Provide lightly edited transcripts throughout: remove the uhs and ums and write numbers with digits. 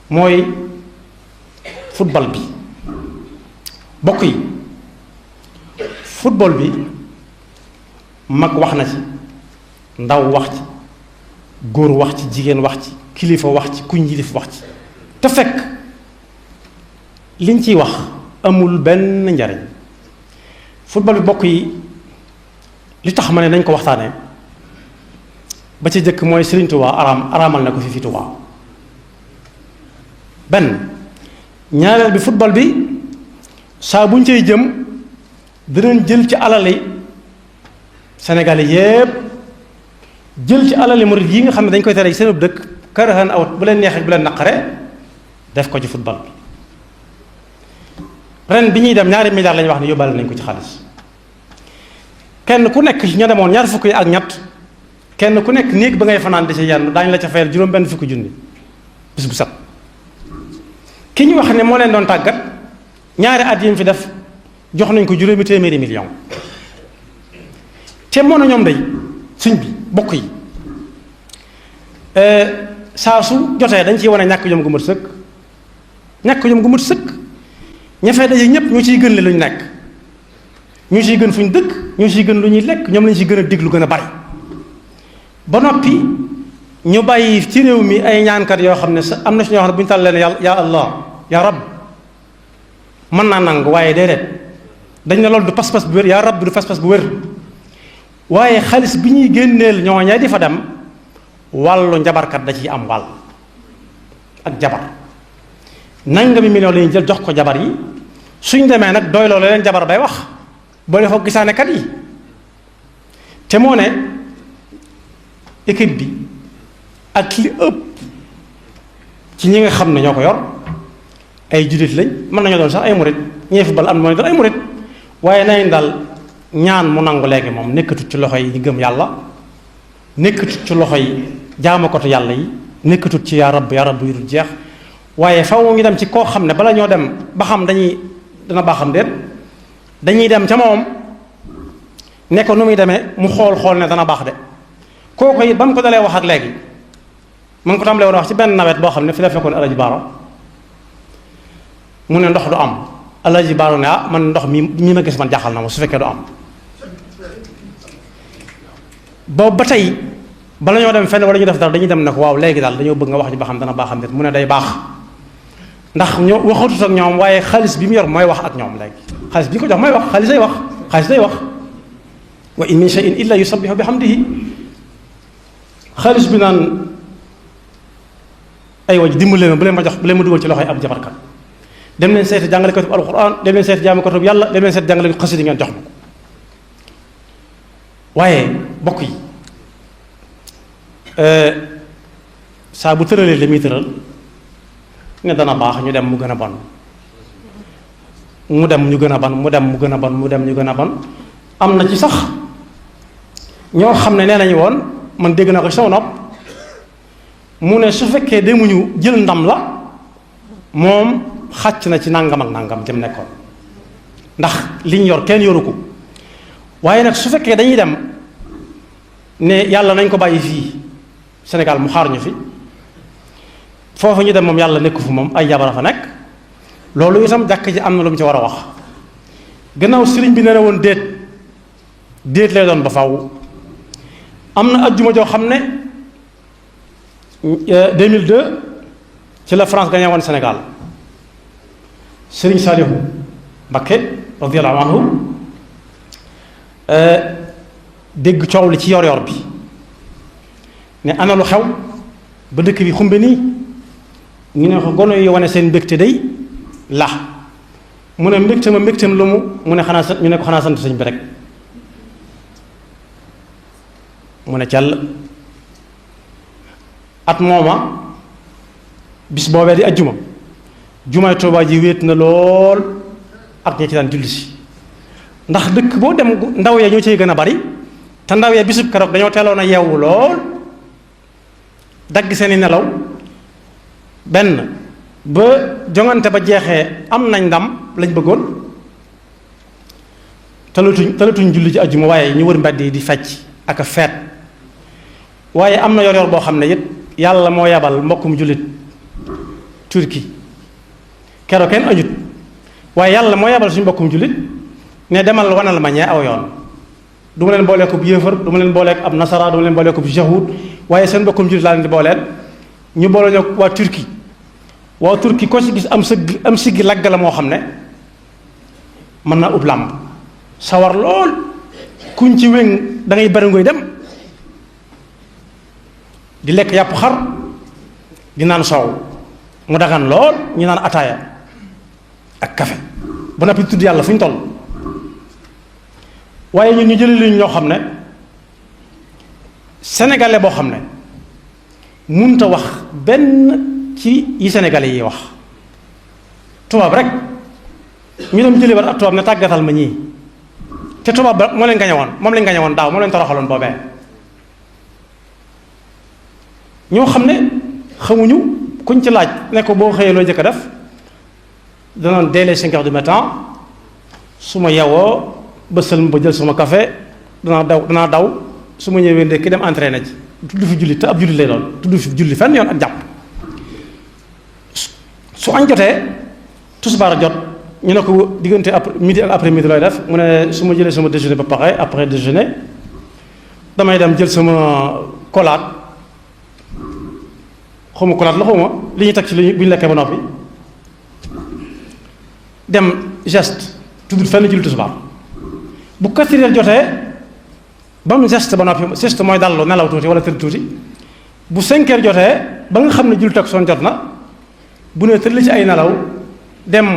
mooy football bi. bokk yi football bi mag wax na ci, ndaw wax ci, góor wax ci, jigéen wax ci, kilifa wax ci, kuñ yilif wax ci, te fekk liñ ciy wax amul benn njariñ. football bi bokk yi li tax ma ne nañ ko waxtaanee ba ci jëkk mooy Sëriñ Tuubaa araamal na ko fi Tuubaa benn. ñaareel bi football bi saa buñ cay jëm dinañ jël ci alali Sénégalais yépp, jël ci alali murid yi nga xam ne dañ koy tere ci seen dëkk karahan aw bu leen neexee bu leen naqare def ko ci football bi. ren bi ñuy dem 2 milliards lañu wax ne yóbbaale nañ ko ci xaalis. kenn ku nekk ña demoon 20 yi ak ñett kenn ku nekk néeg ba ngay fanaan di ci yenn daañu la ca fayal juróom-benn fukki junni bis bu set. ki ñu wax ne moo leen doon tàggat 2 at yi mu fi def jox nañ ko juróomi téeméeri million. te moo na ñoom day suñ bi bokk yi saa su jotee dañ ciy wane ñàkk jom gu mat sëkk. ñàkk jom gu mat sëkk ña fay daje ñëpp ñu ciy gën le lu ñu nekk, ñu ciy gën fu ñu dëkk, ñu ciy gën lu ñuy lekk, ñoom lañ ciy gën a diglu gën a bari. ba noppi ñu bàyyi ci réew mi ay ñaankat yoo xam ne sa am na si ñoo xam ne bu ñu tàllee ne ya Allah ya rab mën naa nangu, waaye déedéet dañ ne loolu du pas-pas bu wér. yaa rab du pas-pas bu wér. waaye xaalis bi ñuy génneel ñooña di fa dem wàllu njabarkat da ciy am wàll ak jabar. nangami million la ñuy jël jox ko jabar yi, suñ demee nag doy loolu leen jabar bay wax boo defoo gisaanekat yi. te moo ne équipe bi ak li ëpp ci ñi nga xam ne ñoo ko yor ay jullit lañ, mën nañoo doon sax ay murit, ñee football am na doon ay murit, waaye nañ dal ñaan mu nangu léegi moom nekkatut ci loxo yi ñi gëm yàlla, nekkatut ci loxo yi jaamakatu yàlla yi, nekkatut ci yaa rab yu dul jeex. waaye faw ñu dem ci koo xam ne bala ñoo dem ba xam dana baaxam déet dañuy dem ca moom ne ko nu muy demee mu xool ne dana baax de. kooku it ba mu ko dalee wax ak léegi ma ngi ko tàmbalee woon wax ci benn nawet boo xam ne fi la fekkoon Alaji Baaro mu ne ndox du am. Alaji Baaro ne man ndox mi ma gis man jaaxal na ma su fekkee du am. boobu ba tey bala ñoo dem fenn wala ñu def dara dañuy dem ne ko waaw léegi daal dañoo bëgg nga wax ñu ba xam dana baaxam déet mu ne day baax. ndax ñoo waxatut ak ñoom waaye xaalis bi mu yor mooy wax ak ñoom léegi xaalis bi ñu ko jox mooy wax xaalis day wax wa in min shay'in illa yusabbihu bihamdihi. xaalis bi naan ay waj dimbale ma bu leen ma dugal ci loxoy ab jabarkat. dem leen seeti jàngalekatu alquran, dem leen seeti jaamukatu yàlla, dem leen seeti jàngalekatu xasida ngeen jox ma ko. waaye bokk yi saa bu tëralee li muy tëral ne dana baax ñu dem mu gën a bon, mu dem ñu gën a bon, mu dem mu gën a bon, mu dem ñu gën a bon. am na ci sax ñoo xam ne nee nañu woon man dégg naa ko sama nopp mu ne su fekkee demuñu jël ndam la moom xàcc na ci nangam ak nangam jëm nekkoon ndax liñ yor kenn yoru ko. waaye nag su fekkee dañuy dem ne yàlla nañ ko bàyyi fii Sénégal mu xaar ñu fi, foofu ñu dem moom yàlla nekku fu moom ay jabara fa nekk, loolu itam jàkk ji am na lu mu ci war a wax. gannaaw sëriñ bi nee na woon déet lay doon ba faw. am na ajjuma joo xam ne 2002 ci la France gagné woon Sénégal. Sëriñ Saliou Mbacké radiyallahu anhu dégg coow li ci yor bi ne ana lu xew ba dëkk bi xumbe nii ñu ne ko gono yi wane seen mbégte day la mu ne mbégteem lu mu ne xanaa ñu ne ko xanaa sant sëñ bi rek mu ne càll. at mooma bis boobee di ajjuma jumaay Tuubaa ji wéet na lool ak ñi ci daan julli si ndax dëkk boo dem ndaw ya ñoo ciy gën a bari te ndaw ya bisub keroog dañoo teeloon a yeewu lool dagg seeni nelaw benn ba jongante ba jeexee am nañ ndam lañ bëggoon talatuñ julli ci ajjuma waaye ñu wër mbedd yi di fecc ak a feet. waaye am na yor boo xam ne it yàlla moo yabal mbokkum jullit Turquie keroog kenn añut waaye yàlla moo yebal suñu mbokkum jullit ne demal wanal ma ñee aw yoon du ma leen boolee ko bu yéefar du ma leen boolee ab nasara du ma leen boolee ko bu yahud waaye seen mbokkum jullit laa leen di booleel ñu boole ñoo waa Turquie ko ci gis am siggi lagg la moo xam ne mën naa ub làmb sawar lool kuñ ci wéng da ngay bari ngoy dem di lekk yàpp xar di naan soow mu dagan lool ñu naan ataaya ak café ba noppi tudd yàlla fu ñu toll waaye ñun ñu jëlee li ñoo xam ne sénégalais boo xam ne munta wax benn ci yi sénégalais yi wax tubaab rek ñu dem jëlee war ab tubaab ne tàggatal ma ñii te tubaab ba moo leen gañe woon daaw moo leen toroxaloon boobee ñoo xam ne xamuñu kuñ ci laaj ne ko boo xëyee loo jëkk a def danoon dès les 5 heures du matin su ma yewoo ba sëlm ba jël sama café danaa daw su ma ñëwee ndekki dem entraîné ji tudd fi julli te ab julli lay doon tudd fi julli fenn yoon ak jàpp su añ jotee tisbaar jot ñu ne ko diggante midi ak après midi looy def mu ne su ma jëlee sama déjeuner ba pare après déjeuner damay dem jël sama kolaat xawma kolaat la xawma li ñuy teg ci li bu ñu lekkee ba noppi dem geste tudd fenn julli tisbaar bu 4 heures jotee ba mu geste ba noppi geste mooy dallu nelaw tuuti wala tëdd tuuti bu 5 heures jotee ba nga xam ne julli takkusaan jot na bu ne tëdd ci ay nelaw dem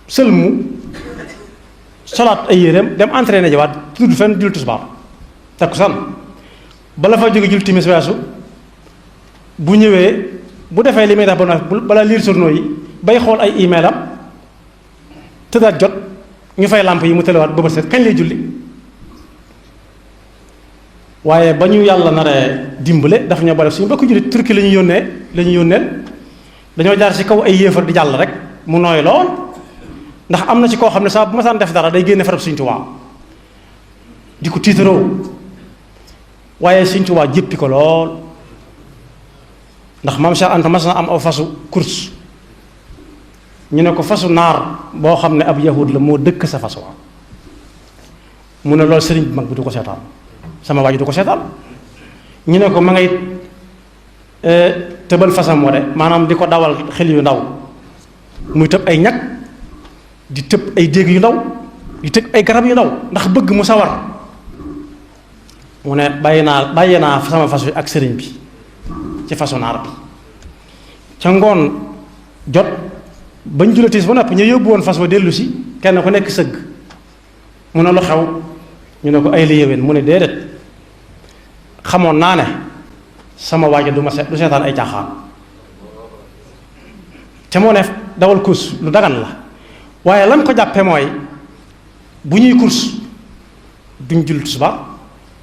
sëlmu solaat ay yéreem dem entraîné jawaat tudd fenn julli tisbaar takkusaan bala fa jóge julli timis weesu bu ñëwee bu defee li muy def ba noppi bala lire journaux yi bay xool ay email am tëddaat jot ñu fay làmp yi mu tëlewaat ba bët set kañ lay julli waaye ba ñu yàlla naree dimbale dafa ñoo boole suñu bokk jullit Turquie la ñuy yónneel dañoo jaar ci kaw ay yéefar di jàll rek mu nooy lool ndax am na ci koo xam ne saa bu ma saan def dara day génne farab Sëriñ Tuubaa di ko tiitaroo waaye Sëriñ Tuubaa jéppi ko lool ndax maam Cheikh Anta mas na am aw fasu course ñu ne ko fasu naar boo xam ne ab yahud la moo dëkk sa fas wa mu ne loolu sëriñ bi mag bi du ko seetaan sama waa ji du ko seetaan ñu ne ko ma ngay tëbal fasam wa de maanaam di ko dawal xel yu ndaw muy tëb ay ñag di tëb ay déeg yu ndaw di tëb ay garab yu ndaw ndax bëgg mu sawar mu ne bàyyi naa sama fas wi ak sëriñ bi ci fasu naar bi ca ngoon jot bañ julatiis ba noppi ñu yóbbu woon fas wa dellu si kenn ku nekk sëgg mu ne lu xew ñu ne ko ay la yéwén mu ne déedéet xamoon naa ne sama waajo du seetaan ay caaxaan te moo ne dawal course lu dagan la waaye lan ko jàppe mooy bu ñuy course duñ julli tisbaar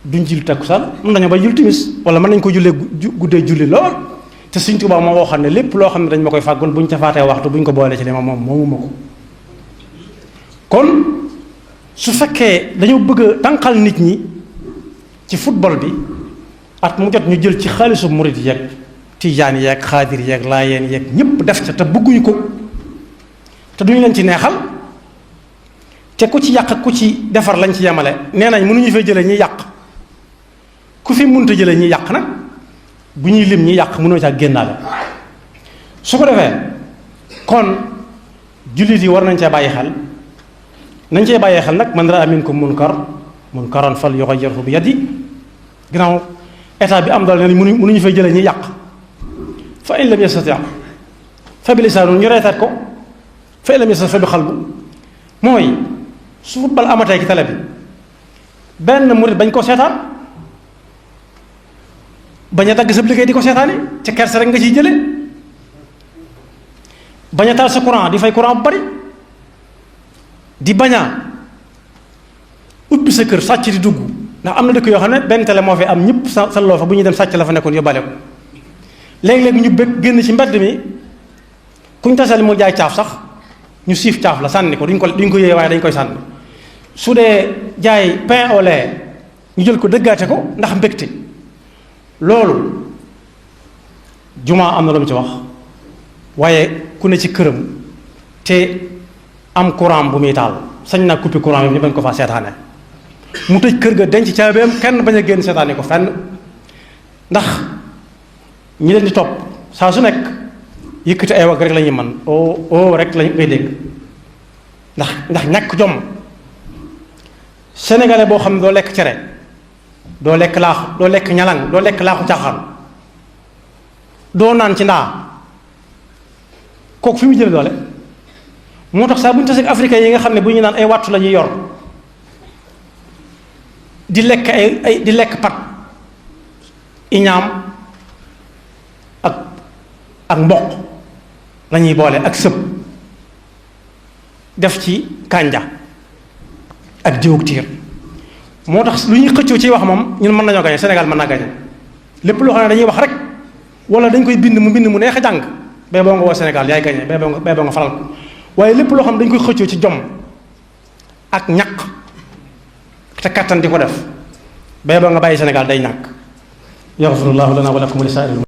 duñ julli takkusaan mën nañoo bay julli timis wala mën nañ ko jullee guddee julli lool te Sëriñ Tuubaa moo waxoon ne lépp loo xam ne dañ ma koy fàggul bu ñu ca faatee waxtu bu ñu ko boolee ci li ma moomuma ko kon su fekkee dañoo bëgg a tànqal nit ñi ci football bi at mu jot ñu jël ci xaalisu murit yeeg tijaan yeeg xaadir yeeg laayeen yeeg ñëpp def ca te bëgguñu ko te duñu leen ci neexal te ku ci yàq ku ci defar lañ ci yemale nee nañ mënuñu fay jëlee ñi yàq ku fi mënta jëlee ñi yàq nag bu ñuy lim ñi yàq mënoo caa génnaale su ko defee kon jullit yi war nañ cee bàyyi xel nañ cee bàyyi xel nag man raa minkum munkaran fal yughayyirhu bi yadi ginnaaw état bi am doole ne mënuñu fay jëlee ñi yàq fa in lam yastati' fa bi lisaanu ñu reetaat ko fa in lam yastati' fa bi qalbu mooy su football amatee ci télé bi benn murit bañ ko seetaan bañ a dagg sa liggéey di ko seetaani ca kersa rek nga ciy jële bañ a taal sa courant di fay courant bu bari di bañ a ubbi sa kër sàcc di dugg ndax am na dëkk yoo xam ne benn télé moo fi am ñëpp sa loo fa bu ñuy dem sàcc la fa nekkoon yóbbaale ko léegi-léegi ñu bëgg génn ci mbedd mi kuñ tasal mu jaay caaf sax ñu siif caaf la sànni ko duñ ko yéeye waaye dañ koy sànni su dee jaay pain au lait ñu jël ko dëggaate ko ndax mbégte loolu jumaa am na lu mu ci wax waaye ku ne ci këram te am courant bu muy taal sañ naa couper courant bi ñu bañ ko faa seetaane mu tëj kër ga denc caabeem kenn bañ a génn seetaane ko fenn ndax ñi leen di topp saa su nekk yëkkati ay wagg rek la ñuy mën oo rek lañ koy dégg ndax ñàkk jom. sénégalais boo xam ne doo lekk cere doo lekk laaxu doo lekk ñalang doo lekk laaxu caaxaan doo naan ci ndaa kooku fi mu jële doole moo tax saa bu ñu tasee ak africain yi nga xam ne bu ñu naan ay wattu la ñuy yor di lekk ay di lekk pat iñaam ak mboq la ñuy boole ak sëb def ci kànja ak diwug tiir moo tax lu ñuy xëccoo ci wax moom ñun mën nañoo gañe Sénégal mën naa gañe lépp loo xam ne dañuy wax rek wala dañ koy bind mu neex a jàng bay boo nga woo Sénégal yaay gañe bay boo nga faral ko waaye lépp loo xam ne dañ koy xëccoo ci jom ak ñaq te kattan di ko def bay boo nga bàyyi Sénégal day ñàkk yaxfirullahu lana wa lakum wa li saa'iril